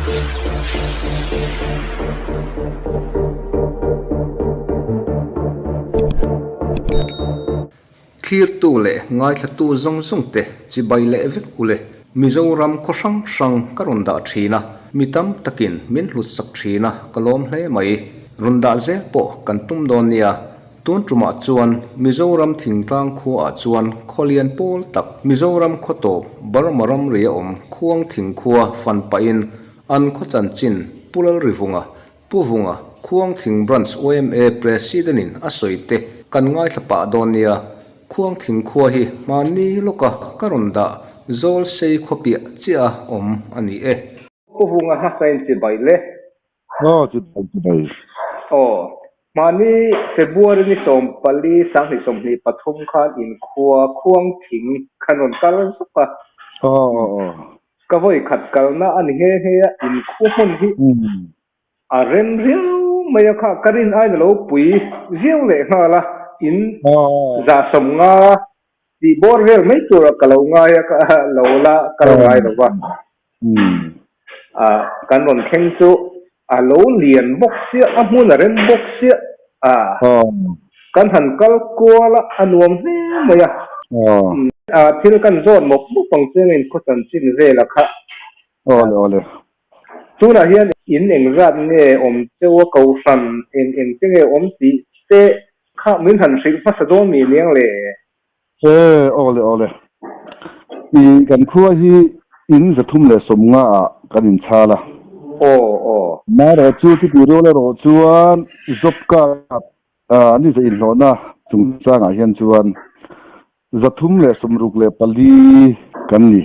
Thlirtu leh ngaithlatu zawng zawng te chibai leh vek ule. Mizoram khaw hrang hrang ka rawn dah thin a, mi tam takin min hlut sak thin a, ka lawm hle mai. Rawn dah zel pawh kan tum dawn nia. Tun tumah chuan Mizoram thingtlang khuaah chuan khawlian pawl tak Mizoram khaw tawp Burma ramri a awm Khuang thing khua fan pahin an khaw chanchin Pu Lalrivunga, Pu Vunga, Khuang Thing Branch yma President in a sawi te kan ngaithla pah dawn nia. Khuang thing khua hi hmanni lawka ka rawn dah zawl sei khaw piah chiah a awm a ni e. Pu Vunga hmasa in chibai le. Aw chibai chibai. Aw, hmani February ni 14 2023 khan inkhua Khuang thing khan rawn kal zuk a. Aw aw aw. Ka vawi khat kalna a ni nghe nghe a, inkhua hmun hi a rem riau mai a kha, ka rin aiin a lo pui viau leh nghal a, in 150 tih bawr vel mai turah ka lo ngai a, ka lo la kal ngai lo va. A kan rawn thleng chu a lo lian bawk sia, a hmun a rem bawk sia, a kan han kal kual a, a nuam hle mai a. A thil kan zawt mawp mawp ang che ngei khaw chanchin vela kha. Awle awle. Tunah hian in engzat nge awm cheu a kohhran eng eng te nge awm tih te kha min han hrilh hmasa dawn mi niang le? E, awle awle. I kan khua hi in 350 ah kan inchhal a. Aw aw. Marawh chu chuti rual erawh chuan job card ni za inhlawhna chungchangah hian chuan 364 kan ni.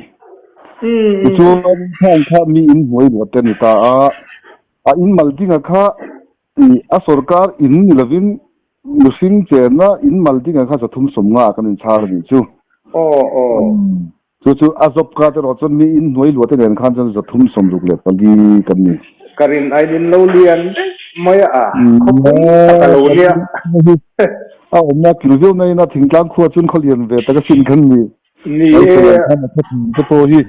Tichuan khang kha mi in hnuai luah te a ni ta a, a in mal dinga kha i a sorkar in ni lovin mihring chenna in mal dinga kha 350 ah kan inchhar a nih chu. Aw aw. Chu chu a job card erawh chuan mi in hnuai luah te nen khan chuan 364 kan ni. Ka rin aiin in lo lian daih mai a, khawpui tak a lo nia. A awmna kil viau naiin a thingtlang khua chuan khaw lian ve tak asin kan ni. Ni e. Khan a khaw thing te pawh hi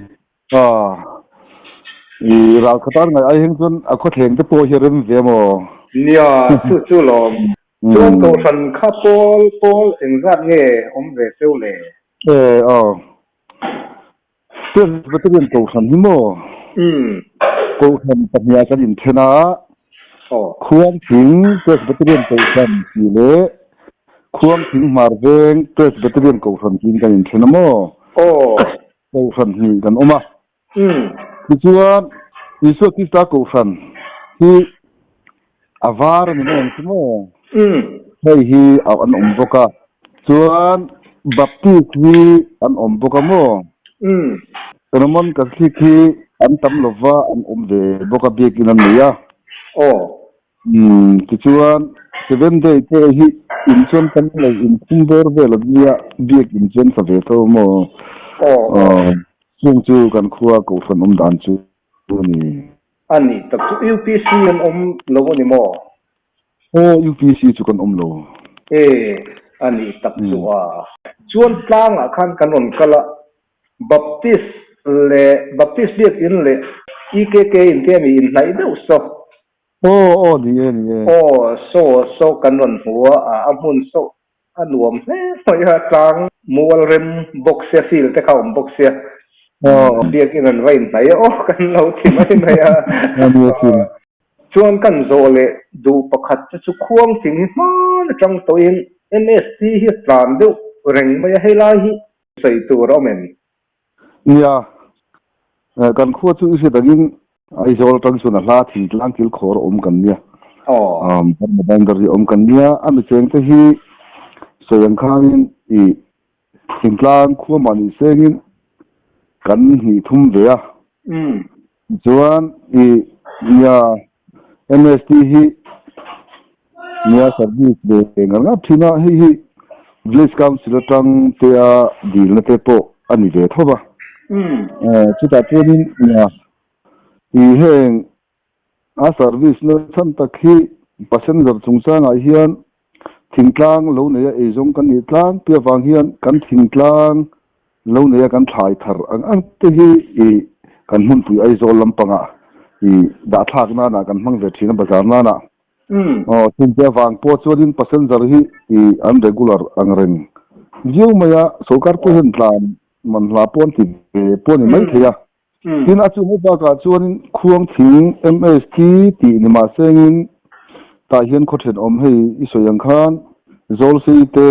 i ral khatar ngai ai heng chuan a khaw thleng te pawh hi a rem ve maw? Nia, chu chu lawm. Chuan kohhran kha pawl pawl engzat nge awm ve cheu le? E aw. Presbyterian kohhran hi maw? Kohhran pahniha kan inthen a, Khuangthing Presbyterian kohhran tih leh Khuangthing Hmarveng Presbyterian kohhran tiin kan inthen a maw? Kohhran hnih kan awm a. Tichuan, Isua Krista kohhran hi a var a ni mai ang chu maw? Hei hi an awm bawk a. Chuan Baptist hi an awm bawk a maw? Roman Catholic hi an tam lova an awm ve bawk a, biakin an nei a. Tichuan Seventh Day pawh hi in chuan tam lo inkhum bawr vel an nia, biakin chuan sa ve tho maw? Chung chu kan khua kohhran awm dan chu a ni. A ni tak chu UPC an awm lo a ni maw? Aw UPC chu kan awm lo. E a ni tak chu a. Chuan tlangah khan kan rawn kal a, Baptist leh Baptist biakin leh EKK in te a mi inhnaih deuh saw. Aw aw ni e ni e. Aw saw saw kan rawn hmu a, a hmun saw A nuam hle mai a, tlang mual rem bawk sia, field te kha a awm bawk sia, biakin an va inhnaih a, aw kan lo thi mai mai a. Chuan kan zawh leh duh pakhat te chu khuang thing hi hman atang tawhin MST hi a tlan deuh reng mai a, helai hi sawi tur a awm em? Nia, kan khua chu i hriat angin Aizawl atang chuan a hla thingtlang kil khawr a awm kan nia. Burma boundary a awm kan nia. A micheng te hi sawi ang khangin i thingtlang khua mah ni sengin kan hnih thum ve a. Tichuan i nia MST hi nia service ve ngar ngar thin a, hei hi Village Council atang te a dilna te pawh a ni ve tho va. Chutah chuanin nia i heng a service na chhan tak hi passenger chungchangah hian thingtlang lo neia eizawng kan nih tlangpui avang hian kan thingtlang lo neia kan thlai thar ang ang te hi i kan hmunpui Aizawl lampangah I dah thlak nana kan hmang ve thin a bazar nana. Aw chungte avang pawh chuanin passenger hi i an regular ang reng viau mai a, sorkar pawh hian tlan man hla pawh an ti ve pawh a ni mai thei a. Tin a chung bakah chuanin Khuangthing MST tih ni mah sengin tah hian khaw thenawm hei i sawi ang khan Zawlsei te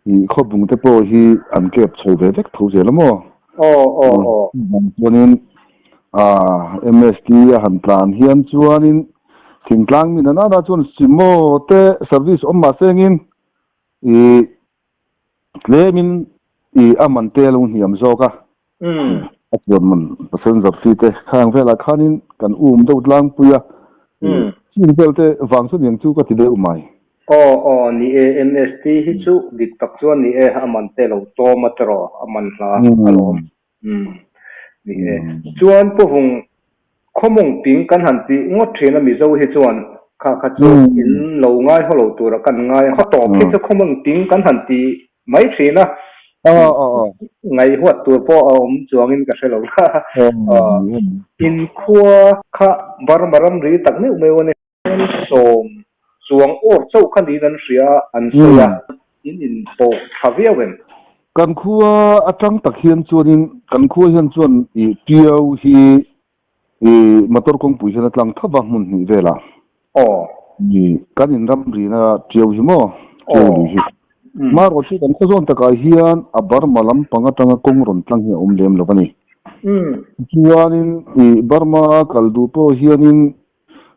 i khawbung te pawh hi an kep chho ve vek tho zel a maw? Aw aw aw. Chuanin ah MST a han tlan hian chuanin thingtlang mi nana chuan Sumo te service awm mah sengin i tlemin i a man te a lo hniam zawk a. A chuan man passenger fee te khang velah khanin kan um deuh tlangpui a, ching vel te vang chu niang chu ka ti deuh mai. Aw aw ni e, MST hi chu dik tak chuan ni e, a man te lo tlawm a tiraw, a man hla a lawm. Umm ni e. Chuan Pu Vung Khawmawng ping kan han tih ngawt thin a Mizo hi chuan kha kha chu in lo ngai haw lo tura kan ngai a, tawp hi chu Khawmawng ping kan han ti mai thin a, ngaihhuat tur pawh a awm chuangin ka hre lo. In khua kha Burma ramri tak meuh meuh a ni. 70 chuang awr chauh kha niin an hria a, an sawi a, in inpawh tha viau em? Kan khua atang tak hian chuanin kan khua hian chuan i Tiau hi i motor kawngpui hian a tlang thap a hmun hnih velah. Aw. I kan in ramrina Tiau hi maw? Tiau lui hi. Marawh chu kan khaw zawn takah hian a Burma lampang atanga kawng rawn tlang hi a awm lem lo a ni. Chuanin i Burma kal duh pawh hianin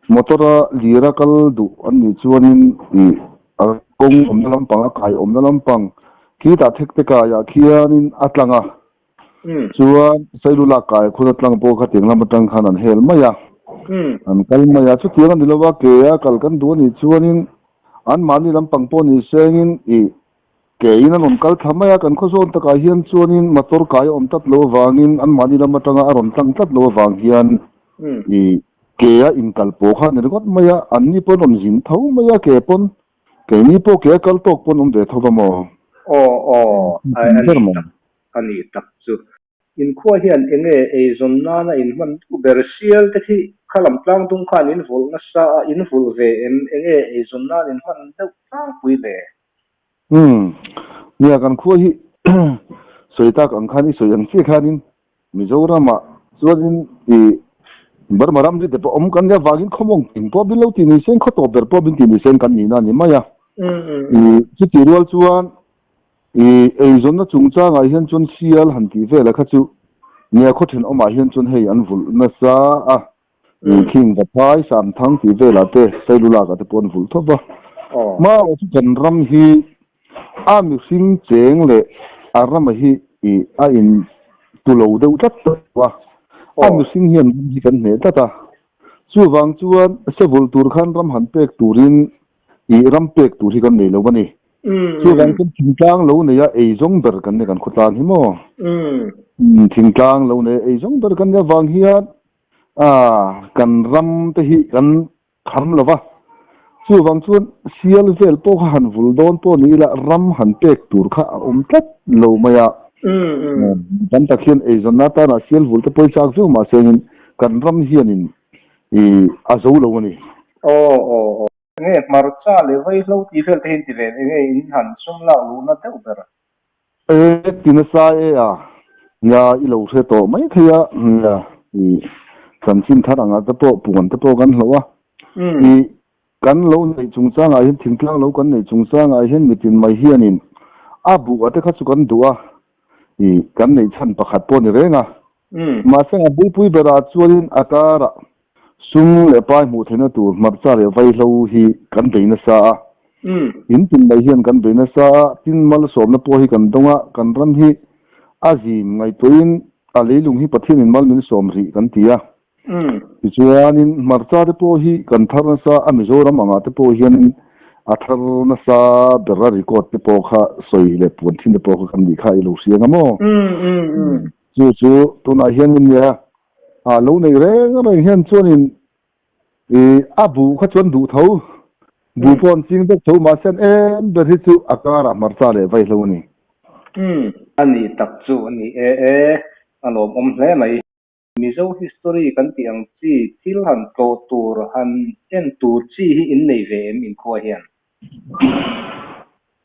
Motor-a lira kal duh an nih chuanin ih a kawng awmna lampang, a kai awmna lampang khitah thek te kaiah khianin a tlang a, chuan Sailula kai khun a tlang pawh kha tiang lam atang khan an hel mai a, an kal mai a. Chutiang a ni lo a, ke a kal kan duh a nih chuanin anmahni lampang pawh ni sengin ih ke in an rawn kal thla mai a, kan khaw zawn takah hian chuanin motor kai a awm tlat lo avangin anmahni lam atanga a rawn tlang tlat lo avang hian ih Ke a inkal pawh kha a ni ringawt mai a, anni pawn rawn zin tho mai a, ke pawn, keini pawh ke a kal tawk pawn awm ve tho va maw? Aw aw, a ni tak, a ni tak chu. Inkhua hian enge eizawn nana in hman duh ber sial te khi khalam tlang dung khan in vulh nasa a, in vulh ve em? Enge eizawn nan in hman deuh tlangpui le? Umm, nia kan khua hi sawi tak ang khan i sawi ang chiah khanin Mizoramah chuanin i Burma ram ri te pawh awm kan nia vangin khawmawng ting pawh min lo ti ni sen, khaw tawp ber pawh min ti ni sen kan nihna a ni mai a. I chuti rual chuan i eizawnna chungchangah hian chuan sial han tih velah kha chu nia khaw thenawmah hian chuan hei an vulh nasa a, i khing Vaphai, Samthang tih velah te Sailulakah te pawh an vulh tho va. Hmarawh chu kan ram hi A mihring cheng leh a rama hi i a in tu lo deuh tlat lo a, a mihring hian ram hi kan hneh tlat a. Chuvang chuan sevulh tur khan ram han pek turin i ram pek tur hi kan nei lo a ni. Chuvang chuan thingtlang lo neia eizawng ber kan ni kan khawtlang hi maw? Thingtlang lo neia eizawng ber kan nih avang hian kan ram te hi kan Kham lo va. Chuvang chuan sial vel pawh kha han vul dawn pawh ni ila ram han pek tur kha a awm tlat lo mai a. Tam tak hian eizawnna atana sial vul te pawh i chak viau mahse engin kan ram hianin i a zo lo a ni. Aw aw aw. Enge hmarcha leh vaihlo tih vel te hi in ti ve enge in han sum lak luhna deuh ber? E ti nasa e a, nia i lo hre tawh mai thei a, nia i chanchin thar angah te pawh puan te pawh kan hlauh a, i kan lo neih chungchangah hian thingtlang lo kan neih chungchangah hian mitin mai hianin a buh a te kha chu kan duh a, i kan neih chhan pakhat pawh ni reng a, mahse a bulpui berah chuanin a karah Sum leh pai hmuh theihna tur hmarcha leh vaihlo hi kan bei nasa a. In tin mai hian kan bei nasa a, tin malsawmna pawh hi kan dawng a, kan ram hi a zim ngaihtuahin a leilung hi Pathianin mal min sawm rih kan ti a. Tichuanin hmarcha te pawh hi kan thar nasa a, Mizoram angah te pawh hianin a thar nasa ber a record te pawh kha sawi leh puan thin te pawh kha kan nih kha i lo hria anga maw? Chu chu tunah hian nia A lo neih reng reng hian chuanin i a buh kha chuan duh tho, buh pawh an ching deuh tho mahse an em ber hi chu a karah hmarcha leh vaihlo a ni. Umm, a ni tak chu a ni e e, a lawmawm hle mai. Mizo history kan tih ang chi thil han tlawh tur, han en tur chi hi in nei ve em inkhua hian?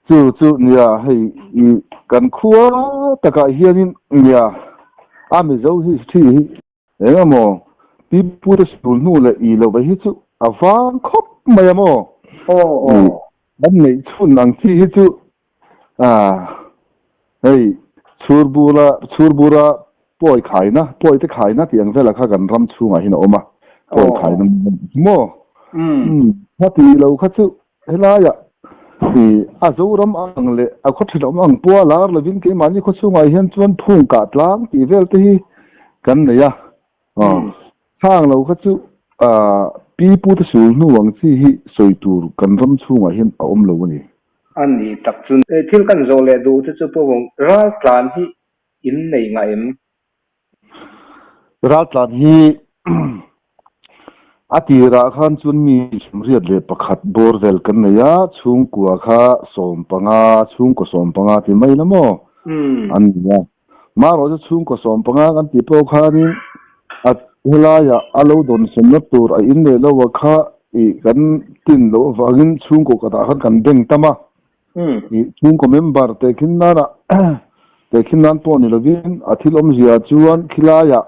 Chu chu nia hei i kan khua takah hianin nia a Mizo history hi eng emaw pipute sul hnu leh i lova hi chu a vang khawp mai a maw? Aw aw. Kan neih chhun ang chi hi chu hei chhurbura chhurbura pawi khaina pawi te khaina tih ang velah kha kan ram chhungah hian a awm a pawi khaina maw? Kha tih lo kha chu helaiah ih a Zoram ang leh a khaw thenawm ang pawha lar lovin keimahni khaw chhungah hian chuan phung kah tlang tih vel te hi kan nei a. Khang lo kha chu pi pute sul hnu ang chi hi sawi tur kan ram chhungah hian a awm lo a ni. A ni tak chu. Thil kan zawh leh duh te chu pawh raltlan hi in nei ngah em? Raltlan hi a tirah khan chuan mi 31 bawr vel kan nei a, chhungkua kha 15, chhungkaw 15 ti mai la maw an ni a. Marawh chu chhungkaw 15 kan tih pawh khanin a helaiah a lo dawnsawnna tur a in leh lo a kha ih kan tin loh avangin chhungkaw khatah khan kan beng tam a. Ih chhungkaw member tehkhin nana tehkhin nan pawh ni lovin a thil awmzia chuan khilaiah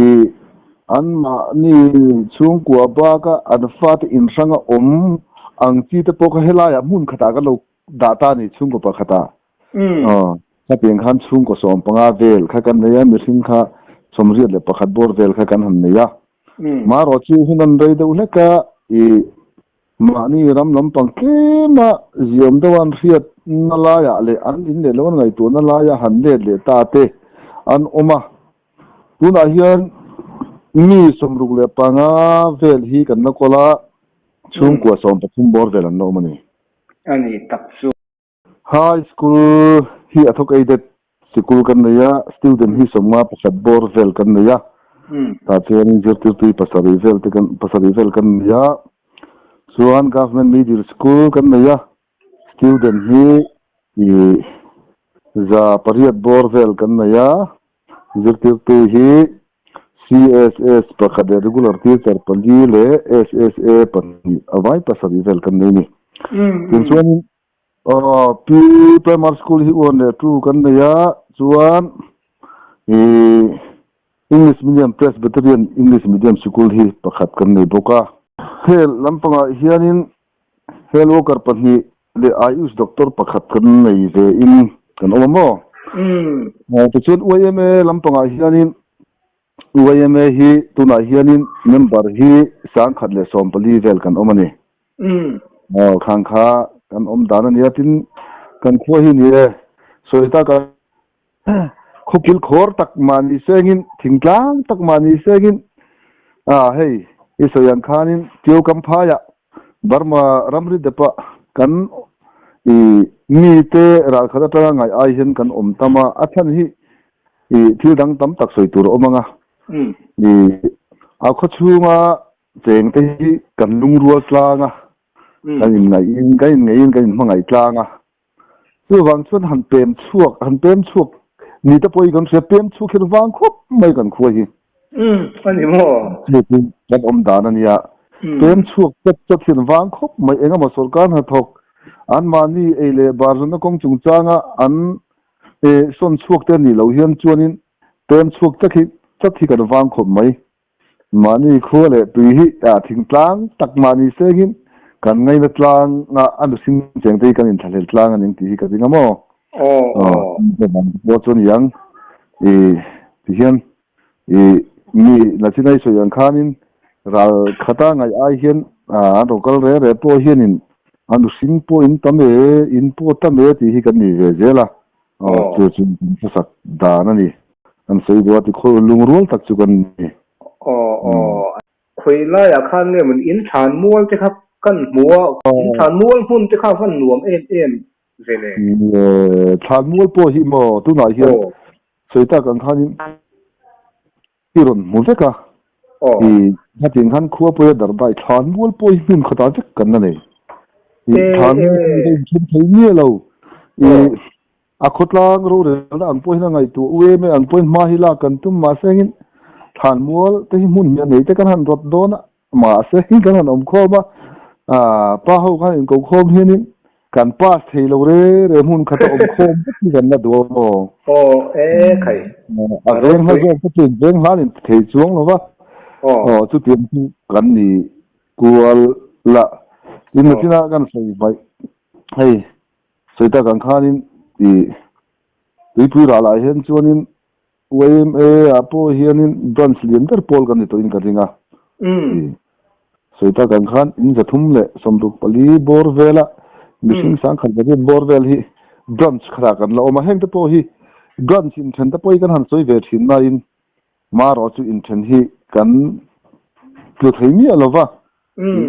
ih anmahni chhungkua baka an fate inhranga awm ang chi te pawh kha helaiah hmun khatah kan lo dah ta a ni chhungkaw pakhatah. Aw, khatiang khan chhungkaw 15 vel kha kan nei a, mihring kha 81 bawr vel kha kan han nei a. Marawh chu hun an rei deuh hlek a, ih mahni ram lampang tlema ziawm deuh an hriatna laiah leh an in leh lo an ngaihtuahna laia han let leh ta te an awm a. Tunah hian mi 65 vel hi kan la kawl a, chhungkua 13 bawr vel an la awm a ni. A ni tak chu. High School hi a thawk aided sikul kan nei a, student hi 51 bawr vel kan nei a, tah chuanin zirtirtu hi pasarih vel te kan pasarih vel kan nei a, chuan Government Middle School kan nei a, student hi ih 800 bawr vel kan nei a, zirtirtu hi CSS pakhat leh regular teacher pali leh SSA pahnih a vai pasarih vel kan nei a ni. Tin chuanin Aw, Pi Primary School hi one leh two kan nei a, chuan ih English Medium Presbyterian English Medium Sikul hi pakhat kan nei bawk a. Hel lampangah hianin Health Worker pahnih leh Ayush Doctor pakhat kan nei ve in kan awm a maw? Tichuan YMA lampangah hianin YMA hi tunah hianin member hi 1014 vel kan awm a ni. Aw, khang kha kan awm dan a nia, tin kan khua hi ni e, sawi taka khawkil khawr tak mah ni sengin, thingtlang tak mah ni sengin, a hei i sawi ang khanin Tio kam phaiah Burma ramri depah kan i mite ralkhat atanga ngaih ai hian kan awm tam a, a chhan hi i thil dang tam tak sawi tur a awm ang a, i a khaw chhunga cheng te hi kan lungrual tlang a, kan inngaih kan inngaihin kan inhmangaih tlang a, chuvang chuan han pem chhuak han pem chhuak ni te pawh hi kan hria, pem chhuak hian vang khawp mai kan khua hi. A ni maw? Chu chu kan awm dan a nia. Pem chhuak chat chat hian vang khawp mai eng emaw sawrkar hnathawk anmahni ei leh bar zawhna kawng chungchanga an sawn chhuak te a nih loh hian chuanin pem chhuak chat hi chat hi kan vang khawp mai. Mahni khua leh tui hi thingtlang tak mahni sengin kan ngaina tlang a, a mihring cheng te hi kan inthlahlel tlang a ning tih hi ka ring a maw? Aw. Pawh chu a ni ang. I tihian i mi Lachinai sawi ang khanin ral khata ngaih ai hian an rawn kal reng reng pawh hianin a mihring pawh in tam e, in pawh tam e tih hi kan ni ve zel a. Aw, chu chu kan hmasak dan a ni. Kan sawi duh a ti khawi lungrual tak chu kan ni. Aw, aw. Khawi laiah khan nge maw in thlan mual te kha kan hmu a, in thlan mual hmun te kha van nuam em em ve le. Thlan mual pawh hi maw tunah hian sawi tak ang khanin i rawn hmu vek a. I hetiang khan khua pawia dardai thlan mual pawh hi hmun khatah vek kan la nei. I thlan mual pawh hi ka inchhung thei nge lo. I a khawtlang rorelna ang pawhin a ngaihtuah u em e ang pawhin hma hi lak kan tum mahse engin. Thlanmual te hi hmun hi a nei te kan han rawt dawn a, mahse kan han awm khawm a, ah pa ho khan inko khawm hianin kan pass thei lo re re hmun khat a awm khawm vek hi kan la duh a maw? Aw e khai. A veng hla zawk te chu in veng hlan in ti thei chuang lo va, aw chutiang chu kan ni kual la. Tin nachina kan sawi vaih hei sawi tak ang khanin ih tuipui rah lah hian chuanin YMA ah pawh hianin branch lian ber pawl kan ni tawhin ka ring a. Sawi tak ang khan in 364 bawr vela mihring 1000 bawr vel hi branch khatah kan la awm a. Hengte pawh hi branch inthen te pawh hi kan han sawi ve thin naiin marawh chu inthen hi kan tlu thei miah lo va.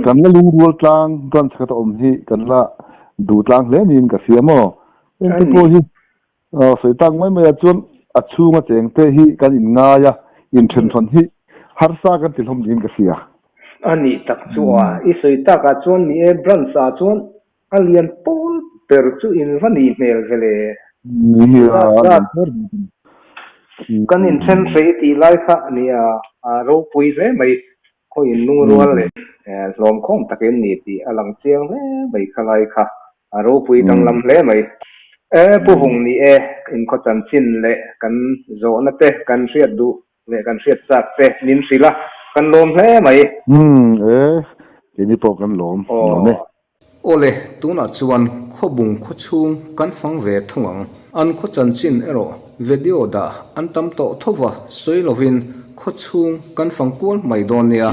Kan la lungrual tlang branch khata awm hi kan la duh tlang hle niin ka hria maw. Hengte pawh hi Sawi tak mai mai ah chuan a chhunga cheng te hi kan inngai a, inthenhrawn hi harsa kan ti hlawm niin ka hria. A nih tak chu a, i sawi tak ah chuan ni e, branch ah chuan a lian pawl ber chu in va nih hmel ve le. Ni a, a lian ber mai chu. Kan inthen hrei tih lai kha a ni a, a ropui hle mai. Khaw in lungrual leh hlawmkhawm takin ni tih a lang chiang hle mai kha lai kha. A ropui danglam hle mai. E Pu Vung ni e, inkhaw chanchin leh kan zawhna te kan hriat duh leh kan hriat chak te min hrilh a, kan lawm hle mai. Umm e, keini pawh kan lawm nuam e. Awle, tunah chuan khawbung khawchhung kan fang ve thung ang. An khaw chanchin erawh video dah an tam tawh tho va, sawi lovin khawchhung kan fang kual mai dawn nia.